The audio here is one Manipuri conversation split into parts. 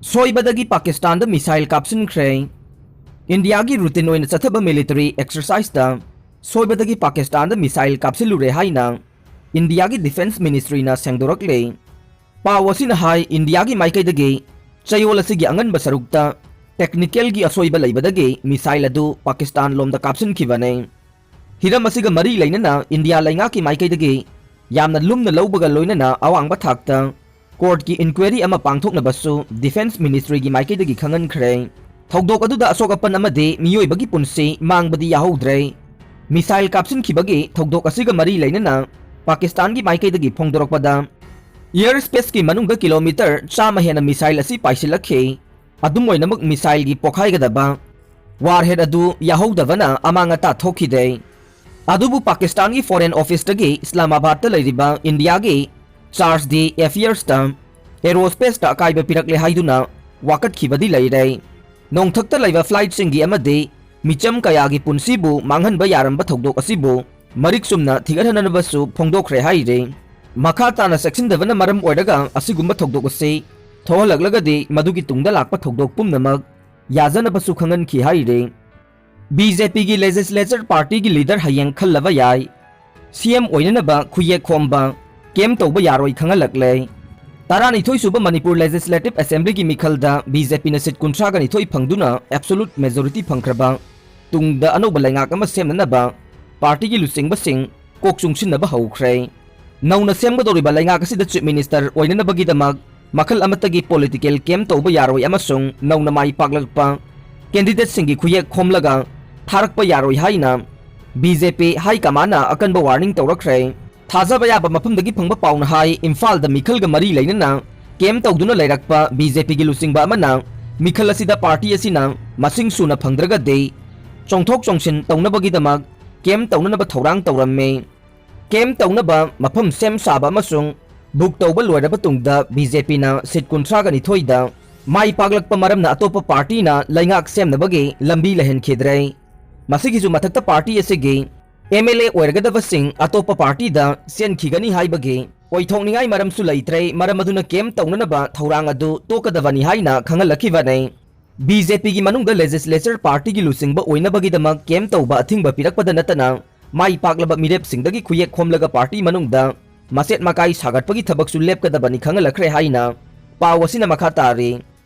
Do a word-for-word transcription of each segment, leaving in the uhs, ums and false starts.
ꯁꯣꯏꯕꯗꯒꯤ ꯄꯥꯀꯤꯁꯇꯥꯟꯗ ꯃꯤꯁꯥꯏꯜ ꯀꯥꯞꯁꯤꯟꯈ꯭ꯔꯦ꯫ ꯏꯟꯗꯤꯌꯥꯒꯤ ꯔꯨꯇꯤꯟ ꯑꯣꯏꯅ ꯆꯠꯊꯕ ꯃꯤꯂꯤꯇꯔꯤ ꯑꯦꯛꯁꯔꯁꯥꯏꯖꯇ ꯁꯣꯏꯕꯗꯒꯤ ꯄꯥꯀꯤꯁꯇꯥꯟꯗ ꯃꯤꯁꯥꯏꯜ ꯀꯥꯞꯁꯤꯜꯂꯨꯔꯦ ꯍꯥꯏꯅ ꯏꯟꯗꯤꯌꯥꯒꯤ ꯗꯤꯐꯦꯟꯁ ꯃꯤꯅꯤꯁꯇ꯭ꯔꯤꯅ ꯁꯦꯡꯗꯣꯔꯛꯂꯦ꯫ ꯄꯥꯎ ꯑꯁꯤꯅ ꯍꯥꯏ, ꯏꯟꯗꯤꯌꯥꯒꯤ ꯃꯥꯏꯀꯩꯗꯒꯤ ꯆꯌꯣꯜ ꯑꯁꯤꯒꯤ ꯑꯉꯟꯕ ꯁꯔꯨꯛꯇ ꯇꯦꯛꯅꯤꯀꯦꯜꯒꯤ ꯑꯁꯣꯏꯕ ꯂꯩꯕꯗꯒꯤ ꯃꯤꯁꯥꯏꯜ ꯑꯗꯨ ꯄꯥꯀꯤꯁꯇꯥꯟ ꯂꯣꯝꯗ ꯀꯥꯞꯁꯤꯟꯈꯤꯕꯅꯤ꯫ ꯍꯤꯔꯝ ꯑꯁꯤꯒ ꯃꯔꯤ ꯂꯩꯅꯅ ꯏꯟꯗꯤꯌꯥ ꯂꯩꯉꯥꯛꯀꯤ ꯃꯥꯏꯀꯩꯗꯒꯤ ꯌꯥꯝꯅ ꯂꯨꯝꯅ ꯂꯧꯕꯒ ꯂꯣꯏꯅꯅ ꯑꯋꯥꯡꯕ ꯊꯥꯛꯇ ꯀꯣꯔꯠꯀꯤ ꯏꯟꯀ꯭ꯋꯥꯏꯔꯤ ꯑꯃ ꯄꯥꯡꯊꯣꯛꯅꯕꯁꯨ ꯗꯤꯐꯦꯟꯁ ꯃꯤꯅꯤꯁꯇ꯭ꯔꯤꯒꯤ ꯃꯥꯏꯀꯩꯗꯒꯤ ꯈꯪꯍꯟꯈ꯭ꯔꯦ꯫ ꯊꯧꯗꯣꯛ ꯑꯗꯨꯗ ꯑꯁꯣꯛ ꯑꯄꯟ ꯑꯃꯗꯤ ꯃꯤꯑꯣꯏꯕꯒꯤ ꯄꯨꯟꯁꯤ ꯃꯥꯡꯕꯗꯤ ꯌꯥꯍꯧꯗ꯭ꯔꯦ꯫ ꯃꯤꯁꯥꯏꯜ ꯀꯥꯞꯁꯤꯟꯈꯤꯕꯒꯤ ꯊꯧꯗꯣꯛ ꯑꯁꯤꯒ ꯃꯔꯤ ꯂꯩꯅꯅ ꯄꯥꯀꯤꯁꯇꯥꯟꯒꯤ ꯃꯥꯏꯀꯩꯗꯒꯤ ꯐꯣꯡꯗꯣꯔꯛꯄꯗ, ꯏꯌꯔ ꯁ꯭ꯄꯦꯁꯀꯤ ꯃꯅꯨꯡꯗ ꯀꯤꯂꯣꯃꯤꯇꯔ ꯆꯥꯝꯃ ꯍꯦꯟꯅ ꯃꯤꯁꯥꯏꯜ ꯑꯁꯤ ꯄꯥꯏꯁꯤꯜꯂꯛꯈꯤ꯫ ꯑꯗꯨꯝ ꯑꯣꯏꯅꯃꯛ, ꯃꯤꯁꯥꯏꯜꯒꯤ ꯄꯣꯈꯥꯏꯒꯗꯕ ꯋꯥꯔꯍꯦꯗ ꯑꯗꯨ ꯌꯥꯍꯧꯗꯕꯅ ꯑꯃꯥꯡ ꯑꯇꯥ ꯊꯣꯛꯈꯤꯗꯦ꯫ ꯑꯗꯨꯕꯨ ꯄꯥꯀꯤꯁꯇꯥꯟꯒꯤ ꯐꯣꯔꯦꯟ ꯑꯣꯐꯤꯁꯇꯒꯤ ꯏꯁꯂꯥꯃꯥꯕꯥꯗꯇ ꯂꯩꯔꯤꯕ ꯏꯟꯗꯤꯌꯥꯒꯤ ꯆꯥꯔꯖ ꯗꯤ ꯑꯦꯐꯤꯌꯔꯁꯇ ꯑꯦꯔꯣꯁ꯭ꯄꯦꯁꯇ ꯑꯀꯥꯏꯕ ꯄꯤꯔꯛꯂꯦ ꯍꯥꯏꯗꯨꯅ ꯋꯥꯀꯠꯈꯤꯕꯗꯤ ꯂꯩꯔꯦ꯫ ꯅꯣꯡꯊꯛꯇ ꯂꯩꯕ ꯐ꯭ꯂꯥꯏꯠꯁꯤꯡꯒꯤ ꯑꯃꯗꯤ ꯃꯤꯆꯝ ꯀꯌꯥꯒꯤ ꯄꯨꯟꯁꯤꯕꯨ ꯃꯥꯡꯍꯟꯕ ꯌꯥꯔꯝꯕ ꯊꯧꯗꯣꯛ ꯑꯁꯤꯕꯨ ꯃꯔꯤꯛ ꯆꯨꯝꯅ ꯊꯤꯒꯠꯍꯟꯅꯕꯁꯨ ꯐꯣꯡꯗꯣꯛꯈ꯭ꯔꯦ ꯍꯥꯏꯔꯤ꯫ ꯃꯈꯥ ꯇꯥꯅ ꯆꯦꯛꯁꯤꯟꯗꯕꯅ ꯃꯔꯝ ꯑꯣꯏꯔꯒ ꯑꯁꯤꯒꯨꯝꯕ ꯊꯧꯗꯣꯛ ꯑꯁꯤ ꯊꯣꯛꯍꯜꯂꯛꯂꯒꯗꯤ ꯃꯗꯨꯒꯤ ꯇꯨꯡꯗ ꯂꯥꯛꯄ ꯊꯧꯗꯣꯛ ꯄꯨꯝꯅꯃꯛ ꯌꯥꯖꯅꯕꯁꯨ ꯈꯪꯍꯟꯈꯤ ꯍꯥꯏꯔꯤ꯫ ꯕꯤ ꯖꯦ ꯄꯤꯒꯤ ꯂꯦꯖꯤꯁꯂꯦꯆꯔ ꯄꯥꯔꯇꯤꯒꯤ ꯂꯤꯗꯔ ꯍꯌꯦꯡ ꯈꯜꯂꯕ ꯌꯥꯏ꯫ ꯁꯤ ꯑꯦꯝ ꯑꯣꯏꯅꯅꯕ ꯈꯨꯌꯦꯛ ꯈꯣꯝꯕ ꯀꯦꯝ ꯇꯧꯕ ꯌꯥꯔꯣꯏ ꯈꯪꯍꯜꯂꯛꯂꯦ꯫ ꯇꯔꯥꯅꯤꯊꯣꯏ ꯁꯨꯕ ꯃꯅꯤꯄꯨꯔ ꯂꯦꯖꯤꯁꯂꯦꯇꯤꯚ ꯑꯦꯁꯦꯝꯕ꯭ꯂꯤꯒꯤ ꯃꯤꯈꯜꯗ ꯕꯤ ꯖꯦ ꯄꯤꯅ ꯁꯤꯠ ꯀꯨꯟꯊ꯭ꯔꯥꯒ ꯅꯤꯊꯣꯏ ꯐꯪꯗꯨꯅ ꯑꯦꯕꯁꯣꯂꯨꯠ ꯃꯦꯖꯣꯔꯤꯇꯤ ꯐꯪꯈ꯭ꯔꯕ ꯇꯨꯡꯗ ꯑꯅꯧꯕ ꯂꯩꯉꯥꯛ ꯑꯃ ꯁꯦꯝꯅꯅꯕ ꯄꯥꯔꯇꯤꯒꯤ ꯂꯨꯆꯤꯡꯕꯁꯤꯡ ꯀꯣꯛ ꯆꯨꯡꯁꯤꯟꯅꯕ ꯍꯧꯈ꯭ꯔꯦ꯫ ꯅꯧꯅ ꯁꯦꯝꯒꯗꯧꯔꯤꯕ ꯂꯩꯉꯥꯛ ꯑꯁꯤꯗ ꯆꯤꯐ ꯃꯤꯅꯤꯁꯇꯔ ꯑꯣꯏꯅꯅꯕꯒꯤꯗꯃꯛ ꯃꯈꯜ ꯑꯃꯠꯇꯒꯤ ꯄꯣꯂꯤꯇꯤꯀꯦꯜ ꯀꯦꯝ ꯇꯧꯕ ꯌꯥꯔꯣꯏ ꯑꯃꯁꯨꯡ ꯅꯧꯅ ꯃꯥꯏ ꯄꯥꯛꯂꯛꯄ ꯀꯦꯟꯗꯤꯗꯦꯠꯁꯤꯡꯒꯤ ꯈꯨꯌꯦꯛ ꯈꯣꯝꯂꯒ ꯊꯥꯔꯛꯄ ꯌꯥꯔꯣꯏ ꯍꯥꯏꯅ ꯕꯤ ꯖꯦ ꯄꯤ ꯍꯥꯏ ꯀꯃꯥꯟꯅ ꯑꯀꯟꯕ ꯋꯥꯔꯅꯤꯡ ꯇꯧꯔꯛꯈ꯭ꯔꯦ꯫ ꯊꯥꯖꯕ ꯌꯥꯕ ꯃꯐꯝꯗꯒꯤ ꯐꯪꯕ ꯄꯥꯎꯅ ꯍꯥꯏ, ꯏꯝꯐꯥꯜꯗ ꯃꯤꯈꯜꯒ ꯃꯔꯤ ꯂꯩꯅꯅ ꯀꯦꯝ ꯇꯧꯗꯨꯅ ꯂꯩꯔꯛꯄ ꯕꯤ ꯖꯦ ꯄꯤꯒꯤ ꯂꯨꯆꯤꯡꯕ ꯑꯃꯅ ꯃꯤꯈꯜ ꯑꯁꯤꯗ ꯄꯥꯔꯇꯤ ꯑꯁꯤꯅ ꯃꯁꯤꯡ ꯁꯨꯅ ꯐꯪꯗ꯭ꯔꯒꯗꯤ ꯆꯣꯡꯊꯣꯛ ꯆꯣꯡꯁꯤꯟ ꯇꯧꯅꯕꯒꯤꯗꯃꯛ ꯀꯦꯝ ꯇꯧꯅꯅꯕ ꯊꯧꯔꯥꯡ ꯇꯧꯔꯝꯃꯤ꯫ ꯀꯦꯝ ꯇꯧꯅꯕ ꯃꯐꯝ ꯁꯦꯝ ꯁꯥꯕ ꯑꯃꯁꯨꯡ ꯕꯨꯛ ꯇꯧꯕ ꯂꯣꯏꯔꯕ ꯇꯨꯡꯗ ꯕꯤ ꯖꯦ ꯄꯤꯅ ꯁꯤꯠ ꯀꯨꯟꯊ꯭ꯔꯥꯒ ꯅꯤꯊꯣꯏꯗ ꯃꯥꯏ ꯄꯥꯛꯂꯛꯄ ꯃꯔꯝꯅ ꯑꯇꯣꯞꯄ ꯄꯥꯔꯇꯤꯅ ꯂꯩꯉꯥꯛ ꯁꯦꯝꯅꯕꯒꯤ ꯂꯝꯕꯤ ꯂꯩꯍꯟꯈꯤꯗ꯭ꯔꯦ꯫ ꯃꯁꯤꯒꯤꯁꯨ ꯃꯊꯛꯇ ꯄꯥꯔꯇꯤ ꯑꯁꯤꯒꯤ ꯑꯦꯝ ꯑꯦꯜ ꯑꯦ ꯑꯣꯏꯔꯒꯗꯕꯁꯤꯡ ꯑꯇꯣꯞꯄ ꯄꯥꯔꯇꯤꯗ ꯆꯦꯟꯈꯤꯒꯅꯤ ꯍꯥꯏꯕꯒꯤ ꯑꯣꯏꯊꯣꯛꯅꯤꯡꯉꯥꯏ ꯃꯔꯝꯁꯨ ꯂꯩꯇ꯭ꯔꯦ, ꯃꯔꯝ ꯑꯗꯨꯅ ꯀꯦꯝ ꯇꯧꯅꯅꯕ ꯊꯧꯔꯥꯡ ꯑꯗꯨ ꯇꯣꯛꯀꯗꯕꯅꯤ ꯍꯥꯏꯅ ꯈꯪꯍꯜꯂꯛꯈꯤꯕꯅꯤ꯫ ꯕꯤ ꯖꯦ ꯄꯤꯒꯤ ꯃꯅꯨꯡꯗ ꯂꯦꯖꯤꯁꯂꯦꯆꯔ ꯄꯥꯔꯇꯤꯒꯤ ꯂꯨꯆꯤꯡꯕ ꯑꯣꯏꯅꯕꯒꯤꯗꯃꯛ ꯀꯦꯝ ꯇꯧꯕ ꯑꯊꯤꯡꯕ ꯄꯤꯔꯛꯄꯗ ꯅꯠꯇꯅ, ꯃꯥꯏ ꯄꯥꯛꯂꯕ ꯃꯤꯔꯦꯞꯁꯤꯡꯗꯒꯤ ꯈꯨꯌꯦꯛ ꯈꯣꯝꯂꯒ ꯄꯥꯔꯇꯤ ꯃꯅꯨꯡꯗ ꯃꯆꯦꯠ ꯃꯀꯥꯏ ꯁꯥꯒꯠꯄꯒꯤ ꯊꯕꯛꯁꯨ ꯂꯦꯞꯀꯗꯕꯅꯤ ꯈꯪꯍꯜꯂꯛꯈ꯭ꯔꯦ ꯍꯥꯏꯅ ꯄꯥꯎ ꯑꯁꯤꯅ ꯃꯈꯥ ꯇꯥꯔꯤ꯫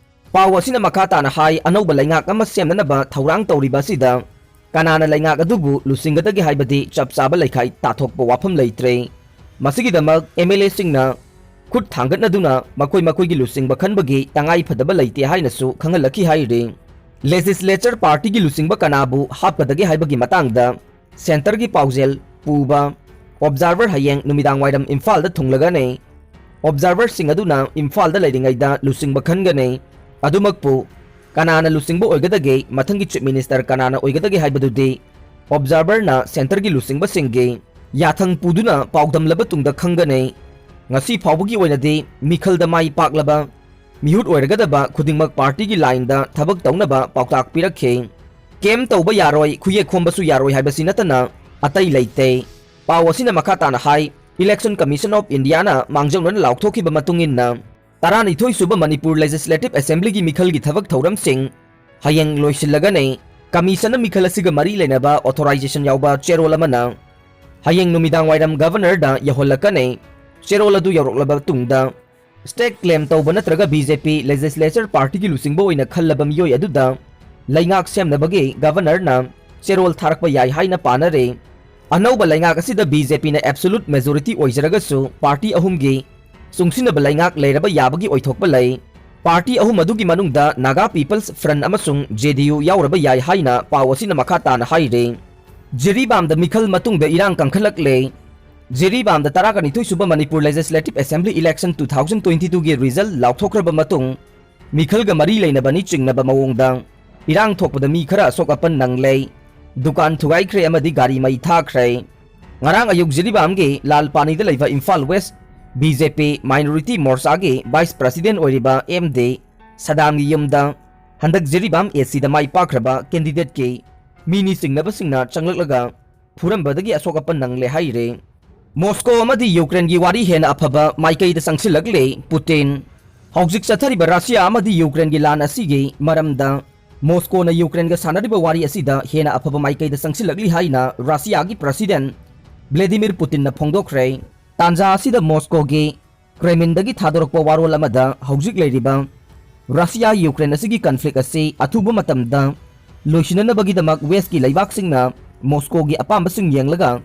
ꯄꯥꯎ ꯑꯁꯤꯅ ꯃꯈꯥ ꯇꯥꯅ ꯍꯥꯏ, ꯑꯅꯧꯕ ꯂꯩꯉꯥꯛ ꯑꯃ ꯁꯦꯝꯅꯅꯕ ꯊꯧꯔꯥꯡ ꯇꯧꯔꯤꯕ ꯑꯁꯤꯗ ꯀꯅꯥꯅ ꯂꯩꯉꯥꯛ ꯑꯗꯨꯕꯨ ꯂꯨꯆꯤꯡꯒꯗꯒꯦ ꯍꯥꯏꯕꯗꯤ ꯆꯞ ꯆꯥꯕ ꯂꯩꯈꯥꯏ ꯇꯥꯊꯣꯛꯄ ꯋꯥꯐꯝ ꯂꯩꯇ꯭ꯔꯦ꯫ ꯃꯁꯤꯒꯤꯗꯃꯛ ꯑꯦꯝ ꯑꯦꯜ ꯑꯦꯁꯤꯡꯅ ꯈꯨꯠ ꯊꯥꯡꯒꯠꯅꯗꯨꯅ ꯃꯈꯣꯏ ꯃꯈꯣꯏꯒꯤ ꯂꯨꯆꯤꯡꯕ ꯈꯟꯕꯒꯤ ꯇꯉꯥꯏ ꯐꯗꯕ ꯂꯩꯇꯦ ꯍꯥꯏꯅꯁꯨ ꯈꯪꯍꯜꯂꯛꯈꯤ ꯍꯥꯏꯔꯤ꯫ ꯂꯦꯖꯤꯁꯂꯦꯆꯔ ꯄꯥꯔꯇꯤꯒꯤ ꯂꯨꯆꯤꯡꯕ ꯀꯅꯥꯕꯨ ꯍꯥꯞꯀꯗꯒꯦ ꯍꯥꯏꯕꯒꯤ ꯃꯇꯥꯡꯗ ꯁꯦꯟꯇꯔꯒꯤ ꯄꯥꯎꯖꯦꯜ ꯄꯨꯕ ꯑꯣꯕꯖꯥꯔꯚꯔ ꯍꯌꯦꯡ ꯅꯨꯃꯤꯗꯥꯡ ꯋꯥꯏꯔꯝ ꯏꯝꯐꯥꯜꯗ ꯊꯨꯡꯂꯒꯅꯤ꯫ ꯑꯣꯕꯖꯥꯔꯚꯔꯁꯤꯡ ꯑꯗꯨꯅ ꯏꯝꯐꯥꯜꯗ ꯂꯩꯔꯤꯉꯩꯗ ꯂꯨꯆꯤꯡꯕ ꯈꯟꯒꯅꯤ꯫ ꯑꯗꯨꯃꯛꯄꯨ ꯀꯅꯥꯅ ꯂꯨꯆꯤꯡꯕ ꯑꯣꯏꯒꯗꯒꯦ, ꯃꯊꯪꯒꯤ ꯆꯤꯐ ꯃꯤꯅꯤꯁꯇꯔ ꯀꯅꯥꯅ ꯑꯣꯏꯒꯗꯒꯦ ꯍꯥꯏꯕꯗꯨꯗꯤ ꯑꯣꯕꯖꯥꯔꯚꯔꯅ ꯁꯦꯟꯇꯔꯒꯤ ꯂꯨꯆꯤꯡꯕꯁꯤꯡꯒꯤ ꯌꯥꯊꯪ ꯄꯨꯗꯨꯅ ꯄꯥꯎꯗꯝꯂꯕ ꯇꯨꯡꯗ ꯈꯪꯒꯅꯤ꯫ ꯉꯁꯤ ꯐꯥꯎꯕꯒꯤ ꯑꯣꯏꯅꯗꯤ ꯃꯤꯈꯜꯗ ꯃꯥꯏ ꯄꯥꯛꯂꯕ ꯃꯤꯍꯨꯠ ꯑꯣꯏꯔꯒꯗꯕ ꯈꯨꯗꯤꯡꯃꯛ ꯄꯥꯔꯇꯤꯒꯤ ꯂꯥꯏꯟꯗ ꯊꯕꯛ ꯇꯧꯅꯕ ꯄꯥꯎꯇꯥꯛ ꯄꯤꯔꯛꯈꯤ꯫ ꯀꯦꯝ ꯇꯧꯕ ꯌꯥꯔꯣꯏ, ꯈꯨꯌꯦꯛ ꯈꯣꯝꯕꯁꯨ ꯌꯥꯔꯣꯏ ꯍꯥꯏꯕꯁꯤ ꯅꯠꯇꯅ ꯑꯇꯩ ꯂꯩꯇꯦ꯫ ꯄꯥꯎ ꯑꯁꯤꯅ ꯃꯈꯥ ꯇꯥꯅ ꯍꯥꯏ, Election Commission of Indiaꯅ ꯃꯥꯡꯖꯧꯅꯅ ꯂꯥꯎꯊꯣꯛꯈꯤꯕ ꯃꯇꯨꯡ ꯏꯟꯅ, ꯇꯔꯥꯅꯤꯊꯣꯏ ꯁꯨꯕ ꯃꯅꯤꯄꯨꯔ Legislative Assemblyꯒꯤ ꯃꯤꯈꯜꯒꯤ ꯊꯕꯛ ꯊꯧꯔꯝꯁꯤꯡ ꯍꯌꯦꯡ ꯂꯣꯏꯁꯤꯜꯂꯒꯅꯤ꯫ ꯀꯃꯤꯁꯟꯅ ꯃꯤꯈꯜ ꯑꯁꯤꯒ ꯃꯔꯤ ꯂꯩꯅꯕ authorization ꯌꯥꯎꯕ ꯆꯦꯔꯣꯜ ꯑꯃꯅ ꯍꯌꯦꯡ ꯅꯨꯃꯤꯗꯥꯡ ꯋꯥꯏꯔꯝ ꯒꯚꯔꯅꯔꯗ ꯌꯧꯍꯜꯂꯛꯀꯅꯤ꯫ ꯆꯦꯔꯣꯜ ꯑꯗꯨ ꯌꯧꯔꯛꯂꯕ ꯇꯨꯡꯗ, state claim ꯇꯧꯕ ꯅꯠꯇ꯭ꯔꯒ ꯕꯤ ꯖꯦ ꯄꯤ Legislature Partyꯒꯤ ꯂꯨꯆꯤꯡꯕ ꯑꯣꯏꯅ ꯈꯜꯂꯕ ꯃꯤꯑꯣꯏ ꯑꯗꯨꯗ ꯂꯩꯉꯥꯛ ꯁꯦꯝꯅꯕꯒꯤ ꯒꯚꯔꯅꯔꯅ ꯆꯦꯔꯣꯜ ꯊꯥꯔꯛꯄ ꯌꯥꯏ ꯍꯥꯏꯅ ꯄꯥꯅꯔꯦ꯫ ꯑꯅꯧꯕ ꯂꯩꯉꯥꯛ ꯑꯁꯤꯗ ꯕꯤ ꯖꯦ ꯄꯤꯅ absolute majority ꯑꯣꯏꯖꯔꯒꯁꯨ, ꯄꯥꯔꯇꯤ ꯑꯍꯨꯝꯒꯤ ꯆꯨꯡꯁꯤꯟꯅꯕ ꯂꯩꯉꯥꯛ ꯂꯩꯔꯕ ꯌꯥꯕꯒꯤ ꯑꯣꯏꯊꯣꯛꯄ ꯂꯩ꯫ ꯄꯥꯔꯇꯤ ꯑꯍꯨꯝ ꯑꯗꯨꯒꯤ ꯃꯅꯨꯡꯗ Naga People's Front ꯑꯃꯁꯨꯡ J D U ꯌꯥꯎꯔꯕ ꯌꯥꯏ ꯍꯥꯏꯅ ꯄꯥꯎ ꯑꯁꯤꯅ ꯃꯈꯥ ꯇꯥꯅ ꯍꯥꯏꯔꯤ꯫ ꯖꯤꯔꯤꯕꯥꯝꯗ ꯃꯤꯈꯜ ꯃꯇꯨꯡꯗ ꯏꯔꯥꯡ ꯀꯟꯈꯠꯂꯛꯂꯦ꯫ ꯖꯤꯔꯤꯕꯥꯝꯗ ꯇꯔꯥꯅꯤꯊꯣꯏ ꯁꯨꯕ Manipur Legislative Assembly Election two thousand twenty twoꯒꯤ result ꯂꯥꯎꯊꯣꯛꯈ꯭ꯔꯕ ꯃꯇꯨꯡ, ꯃꯤꯈꯜꯒ ꯃꯔꯤ ꯂꯩꯅꯕꯅꯤ ꯆꯤꯡꯅꯕ ꯃꯑꯣꯡꯗ ꯏꯔꯥꯡ ꯊꯣꯛꯄꯗ ꯃꯤ ꯈꯔ ꯑꯁꯣꯛ ꯑꯄꯟ ꯅꯪꯂꯦ꯫ ꯗꯨꯀꯥꯟ ꯊꯨꯒꯥꯏꯈ꯭ꯔꯦ ꯑꯃꯗꯤ ꯒꯥꯔꯤ ꯃꯩ ꯊꯥꯈ꯭ꯔꯦ꯫ ꯉꯔꯥꯡ ꯑꯌꯨꯛ ꯖꯤꯔꯤꯕꯥꯝꯒꯤ ꯂꯥꯜ ꯄꯥꯅꯤꯗ ꯂꯩꯕ Imphal West B J P Minority Morchaꯒꯤ Vice President ꯑꯣꯏꯔꯤꯕ ꯑꯦꯝ ꯗꯤ ꯁꯗꯥꯝꯒꯤ ꯌꯨꯝꯗ ꯍꯟꯗꯛ ꯖꯤꯔꯤꯕꯥꯝ A Cꯗ ꯃꯥꯏ ꯄꯥꯛꯈ꯭ꯔꯕ candidateꯀꯤ ꯃꯤꯅꯤ ꯆꯤꯡꯅꯕꯁꯤꯡꯅ ꯆꯪꯂꯛꯂꯒ ꯐꯨꯔꯝꯕꯗꯒꯤ ꯑꯁꯣꯛ ꯑꯄꯟ ꯅꯪꯂꯦ ꯍꯥꯏꯔꯦ꯫ ꯃꯣꯁꯀꯣ ꯑꯃꯗꯤ ꯌꯨꯀ꯭ꯔꯦꯟꯒꯤ ꯋꯥꯔꯤ ꯍꯦꯟꯅ ꯑꯐꯕ ꯃꯥꯏꯀꯩꯗ ꯆꯪꯁꯤꯜꯂꯛꯂꯦ ꯄꯨꯇꯤꯟ꯫ ꯍꯧꯖꯤꯛ ꯆꯠꯊꯔꯤꯕ ꯔꯁꯤꯌꯥ ꯑꯃꯗꯤ ꯌꯨꯀ꯭ꯔꯦꯟꯒꯤ ꯂꯥꯟ ꯑꯁꯤꯒꯤ ꯃꯔꯝꯗ ꯃꯣꯁꯀꯣꯅ ꯌꯨꯀ꯭ꯔꯦꯟꯒ ꯁꯥꯟꯅꯔꯤꯕ ꯋꯥꯔꯤ ꯑꯁꯤꯗ ꯍꯦꯟꯅ ꯑꯐꯕ ꯃꯥꯏꯀꯩꯗ ꯆꯪꯁꯤꯜꯂꯛꯂꯤ ꯍꯥꯏꯅ ꯔꯁꯤꯌꯥꯒꯤ ꯄ꯭ꯔꯁꯤꯗꯦꯟ ꯚ꯭ꯂꯦꯗꯤꯃꯤꯔ ꯄꯨꯇꯤꯟꯅ ꯐꯣꯡꯗꯣꯛꯈ꯭ꯔꯦ꯫ ꯇꯥꯟꯖꯥ ꯑꯁꯤꯗ ꯃꯣꯁꯀꯣꯒꯤ ꯀ꯭ꯔꯦꯃꯤꯟꯗꯒꯤ ꯊꯥꯗꯣꯔꯛꯄ ꯋꯥꯔꯣꯜ ꯑꯃꯗ ꯍꯧꯖꯤꯛ ꯂꯩꯔꯤꯕ ꯔꯁꯤꯌꯥ ꯌꯨꯀ꯭ꯔꯦꯟ ꯑꯁꯤꯒꯤ ꯀꯟꯐ꯭ꯂꯤꯛ ꯑꯁꯤ ꯑꯊꯨꯕ ꯃꯇꯝꯗ ꯂꯣꯏꯁꯤꯟꯅꯅꯕꯒꯤꯗꯃꯛ ꯋꯦꯁꯀꯤ ꯂꯩꯕꯥꯛꯁꯤꯡꯅ ꯃꯣꯁꯀꯣꯒꯤ ꯑꯄꯥꯝꯕꯁꯤꯡ ꯌꯦꯡꯂꯒ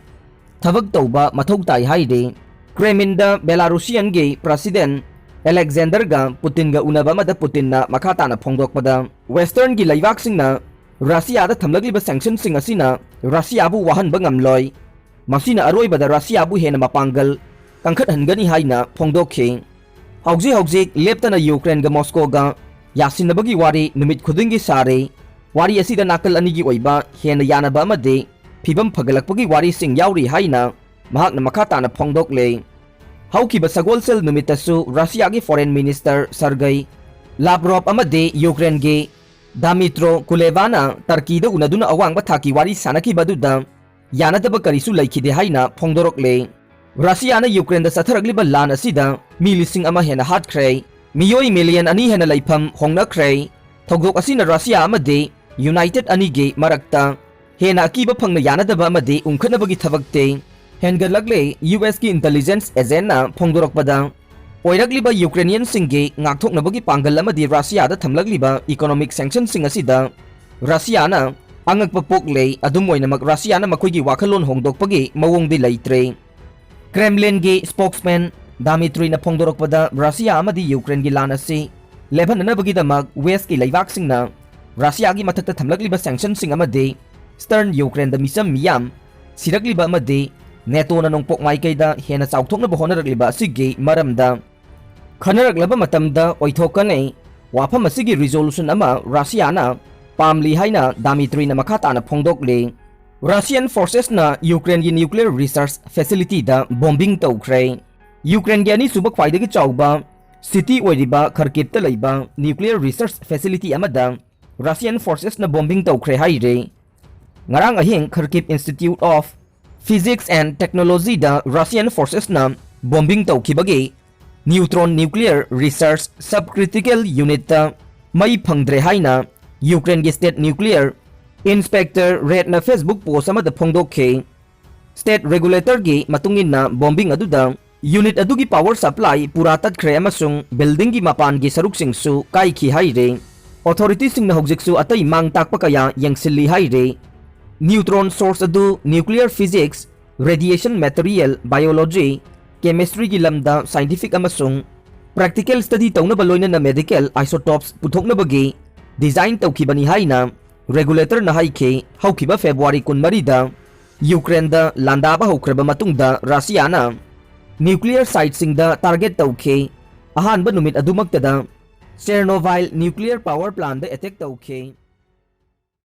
ꯊꯕꯛ ꯇꯧꯕ ꯃꯊꯧ ꯇꯥꯏ ꯍꯥꯏꯔꯤ꯫ ꯀ꯭ꯔꯦꯃꯤꯟꯗ ꯕꯦꯂꯥꯔꯨꯁꯤꯌꯟꯒꯤ ꯄ꯭ꯔꯁꯤꯗꯦꯟ ꯑꯂꯦꯛꯖꯦꯟꯗꯔꯒ ꯄꯨꯇꯤꯟꯒ ꯎꯅꯕ ꯑꯃꯗ ꯄꯨꯇꯤꯟꯅ ꯃꯈꯥ ꯇꯥꯅ ꯐꯣꯡꯗꯣꯛꯄꯗ, ꯋꯦꯁꯇꯔꯟꯒꯤ ꯂꯩꯕꯥꯛꯁꯤꯡꯅ ꯔꯁꯤꯌꯥꯗ ꯊꯝꯂꯛꯂꯤꯕ ꯁꯦꯡꯁꯟꯁꯤꯡ ꯑꯁꯤꯅ ꯔꯁꯤꯌꯥꯕꯨ ꯋꯥꯍꯟꯕ ꯉꯝꯂꯣꯏ꯫ ꯃꯁꯤꯅ ꯑꯔꯣꯏꯕꯗ ꯔꯁꯤꯌꯥꯕꯨ ꯍꯦꯟꯅ ꯃꯄꯥꯡꯒꯜ ꯀꯟꯈꯠꯍꯟꯒꯅꯤ ꯍꯥꯏꯅ ꯐꯣꯡꯗꯣꯛꯈꯤ꯫ ꯍꯧꯖꯤꯛ ꯍꯧꯖꯤꯛ ꯂꯦꯞꯇꯅ ꯌꯨꯀ꯭ꯔꯦꯟꯒ ꯃꯣꯁꯀꯣꯒ ꯌꯥꯁꯤꯟꯅꯕꯒꯤ ꯋꯥꯔꯤ ꯅꯨꯃꯤꯠ ꯈꯨꯗꯤꯡꯒꯤ ꯁꯥꯔꯤ꯫ ꯋꯥꯔꯤ ꯑꯁꯤꯗ ꯅꯥꯀꯜ ꯑꯅꯤꯒꯤ ꯑꯣꯏꯕ ꯍꯦꯟꯅ ꯌꯥꯅꯕ ꯑꯃꯗꯤ ꯐꯤꯕꯝ ꯐꯒꯠꯂꯛꯄꯒꯤ ꯋꯥꯔꯤꯁꯤꯡ ꯌꯥꯎꯔꯤ ꯍꯥꯏꯅ ꯃꯍꯥꯛꯅ ꯃꯈꯥ ꯇꯥꯅ ꯐꯣꯡꯗꯣꯛꯂꯦ꯫ ꯍꯧꯈꯤꯕ ꯁꯒꯣꯜꯁꯦꯜ ꯅꯨꯃꯤꯠꯇꯁꯨ ꯔꯁꯤꯌꯥꯒꯤ ꯐꯣꯔꯦꯟ ꯃꯤꯅꯤꯁꯇꯔ ꯁꯔꯒꯩ ꯂꯥꯚ꯭ꯔꯣꯚ ꯑꯃꯗꯤ ꯌꯨꯀ꯭ꯔꯦꯟꯒꯤ ꯗꯥꯃꯤꯇ꯭ꯔꯣ ꯀꯨꯂꯦꯕꯥꯅ ꯇꯔꯀꯤꯗ ꯎꯅꯗꯨꯅ ꯑꯋꯥꯡꯕ ꯊꯥꯛꯀꯤ ꯋꯥꯔꯤ ꯁꯥꯟꯅꯈꯤꯕ ꯑꯗꯨꯗ ꯌꯥꯅꯗꯕ ꯀꯔꯤꯁꯨ ꯂꯩꯈꯤꯗꯦ ꯍꯥꯏꯅ ꯐꯣꯡꯗꯣꯔꯛꯂꯦ꯫ ꯔꯁꯤꯌꯥꯅ ꯌꯨꯀ꯭ꯔꯦꯟꯗ ꯆꯠꯊꯔꯛꯂꯤꯕ ꯂꯥꯟ ꯑꯁꯤꯗ ꯃꯤ ꯂꯤꯁꯤꯡ ꯑꯃ ꯍꯦꯟꯅ ꯍꯥꯠꯈ꯭ꯔꯦ, ꯃꯤꯑꯣꯏ ꯃꯤꯂꯤꯌꯟ ꯑꯅꯤ ꯍꯦꯟꯅ ꯂꯩꯐꯝ ꯍꯣꯡꯅꯈ꯭ꯔꯦ꯫ ꯊꯧꯗꯣꯛ ꯑꯁꯤꯅ ꯔꯁꯤꯌꯥ ꯑꯃꯗꯤ ꯌꯨꯅꯥꯏꯇꯦꯗ ꯑꯅꯤꯒꯤ ꯃꯔꯛꯇ ꯍꯦꯟꯅ ꯑꯀꯤꯕ ꯐꯪꯅ ꯌꯥꯅꯗꯕ ꯑꯃꯗꯤ ꯎꯪꯈꯠꯅꯕꯒꯤ ꯊꯕꯛꯇꯤ ꯍꯦꯟꯒꯠꯂꯛꯂꯦ꯫ ꯌꯨ ꯑꯦꯁꯀꯤ ꯏꯟꯇꯦꯂꯤꯖꯦꯟꯁ ꯑꯦꯖꯦꯟꯅ ꯐꯣꯡꯗꯣꯔꯛꯄꯗ, ꯑꯣꯏꯔꯛꯂꯤꯕ ꯌꯨꯀ꯭ꯔꯦꯅꯤꯌꯟꯁꯤꯡꯒꯤ ꯉꯥꯛꯊꯣꯛꯅꯕꯒꯤ ꯄꯥꯡꯒꯜ ꯑꯃꯗꯤ ꯔꯁꯤꯌꯥꯗ ꯊꯝꯂꯛꯂꯤꯕ ꯏꯀꯣꯅꯣꯃꯤꯛ ꯁꯦꯡꯁꯟꯁꯤꯡ ꯑꯁꯤꯗ ꯔꯁꯤꯌꯥꯅ ꯑꯉꯛꯄ ꯄꯣꯛꯂꯦ꯫ ꯑꯗꯨꯝ ꯑꯣꯏꯅꯃꯛ, ꯔꯁꯤꯌꯥꯅ ꯃꯈꯣꯏꯒꯤ ꯋꯥꯈꯜꯂꯣꯟ ꯍꯣꯡꯗꯣꯛꯄꯒꯤ ꯃꯑꯣꯡꯗꯤ ꯂꯩꯇ꯭ꯔꯦ꯫ ꯀ꯭ꯔꯦꯝꯂꯤꯟꯒꯤ ꯁ꯭ꯄꯣꯛꯁꯃꯦꯟ ꯗꯥꯃꯤꯇ꯭ꯔꯤꯅ ꯐꯣꯡꯗꯣꯔꯛꯄꯗ, ꯔꯁꯤꯌꯥ ꯑꯃꯗꯤ ꯌꯨꯀ꯭ꯔꯦꯟꯒꯤ ꯂꯥꯟ ꯑꯁꯤ ꯂꯦꯞꯍꯟꯅꯅꯕꯒꯤꯗꯃꯛ ꯋꯦꯁꯀꯤ ꯂꯩꯕꯥꯛꯁꯤꯡꯅ ꯔꯁꯤꯌꯥꯒꯤ ꯃꯊꯛꯇ ꯊꯝꯂꯛꯂꯤꯕ ꯁꯦꯡꯁꯟꯁꯤꯡ ꯑꯃꯗꯤ ꯁ꯭ꯇꯔꯟ ꯌꯨꯀ꯭ꯔꯦꯟꯗ ꯃꯤꯆꯝ ꯃꯤꯌꯥꯝ ꯁꯤꯔꯛꯂꯤꯕ ꯑꯃꯗꯤ ꯅꯦꯇꯣꯅ ꯅꯣꯡꯄꯣꯛ ꯃꯥꯏꯀꯩꯗ ꯍꯦꯟꯅ ꯆꯥꯎꯊꯣꯛꯅꯕ ꯍꯣꯠꯅꯔꯛꯂꯤꯕ ꯑꯁꯤꯒꯤ ꯃꯔꯝꯗ ꯈꯟꯅꯔꯛꯂꯕ ꯃꯇꯝꯗ ꯑꯣꯏꯊꯣꯛꯀꯅꯤ꯫ ꯋꯥꯐꯝ ꯑꯁꯤꯒꯤ ꯔꯤꯖꯣꯂꯨꯁꯟ ꯑꯃ ꯔꯁꯤꯌꯥꯅ ꯄꯥꯝꯂꯤ ꯍꯥꯏꯅ ꯗꯥꯃꯤꯇ꯭ꯔꯤꯅ ꯃꯈꯥ ꯇꯥꯅ ꯐꯣꯡꯗꯣꯛꯂꯤ꯫ ꯔꯁꯤꯌꯟ ꯐꯣꯔꯁꯦꯁꯅ ꯌꯨꯀ꯭ꯔꯦꯟꯒꯤ ꯅ꯭ꯌꯨꯀ꯭ꯂꯤꯌꯔ ꯔꯤꯁꯔꯆ ꯐꯦꯁꯤꯂꯤꯇꯤꯗ ꯕꯣꯝꯕꯤꯡ ꯇꯧꯈ꯭ꯔꯦ꯫ ꯌꯨꯀ꯭ꯔꯦꯟꯒꯤ ꯑꯅꯤꯁꯨꯕ ꯈ꯭ꯋꯥꯏꯗꯒꯤ ꯆꯥꯎꯕ ꯁꯤꯇꯤ ꯑꯣꯏꯔꯤꯕ ꯈꯔꯀꯤꯞꯇ ꯂꯩꯕ ꯅ꯭ꯌꯨꯀ꯭ꯂꯤꯌꯔ ꯔꯤꯁꯔꯆ ꯐꯦꯁꯤꯂꯤꯇꯤ ꯑꯃꯗ ꯔꯁꯤꯌꯟ ꯐꯣꯔꯁꯦꯁꯅ ꯕꯣꯝꯕꯤꯡ ꯇꯧꯈ꯭ꯔꯦ ꯍꯥꯏꯔꯤ꯫ ꯉꯔꯥꯡ ꯑꯍꯤꯡ Kharkiv institute of Physics and Technologyꯗ Russian forcesꯅ bombing ꯇꯧꯈꯤꯕꯒꯤ Neutron Nuclear Research Subcritical Unitꯇ ꯃꯩ ꯐꯪꯗ꯭ꯔꯦ ꯍꯥꯏꯅ ꯌꯨꯀ꯭ꯔꯦꯟꯒꯤ state nuclear inspector ꯔꯦꯗꯅ Facebook post ꯑꯃꯗ ꯐꯣꯡꯗꯣꯛꯈꯤ꯫ State regulatorꯒꯤ ꯃꯇꯨꯡ ꯏꯟꯅ bombing ꯑꯗꯨꯗ unit ꯑꯗꯨꯒꯤ power supply ꯄꯨꯔꯥ ꯇꯠꯈ꯭ꯔꯦ ꯑꯃꯁꯨꯡ buildingꯒꯤ ꯃꯄꯥꯟꯒꯤ ꯁꯔꯨꯛꯁꯤꯡꯁꯨ ꯀꯥꯏꯈꯤ ꯍꯥꯏꯔꯤ꯫ Authorityꯁꯤꯡꯅ ꯍꯧꯖꯤꯛꯁꯨ ꯑꯇꯩ ꯃꯥꯡ ꯇꯥꯛꯄ ꯀꯌꯥ ꯌꯦꯡꯁꯤꯜꯂꯤ ꯍꯥꯏꯔꯤ꯫ Neutron source ꯑꯗꯨ nuclear physics, radiation material, biology, chemistryꯒꯤ ꯂꯝꯗ scientific ꯑꯃꯁꯨꯡ practical study ꯇꯧꯅꯕ ꯂꯣꯏꯅꯅ medical isotopes ꯄꯨꯊꯣꯛꯅꯕꯒꯤ design ꯇꯧꯈꯤꯕꯅꯤ ꯍꯥꯏꯅ regulatorꯅ ꯍꯥꯏꯈꯤ꯫ ꯍꯧꯈꯤꯕ February ꯀꯨꯟꯃꯔꯤꯗ ꯌꯨꯀ꯭ꯔꯦꯟꯗ ꯂꯥꯟꯗꯥꯕ ꯍꯧꯈ꯭ꯔꯕ ꯃꯇꯨꯡꯗ ꯔꯁꯤꯌꯥꯅ nuclear siteꯁꯤꯡꯗ target ꯇꯧꯈꯤ꯫ ꯑꯍꯥꯟꯕ ꯅꯨꯃꯤꯠ ꯑꯗꯨꯃꯛꯇꯗ Chernobyl nuclear power plantꯗ attack ꯇꯧꯈꯤ꯫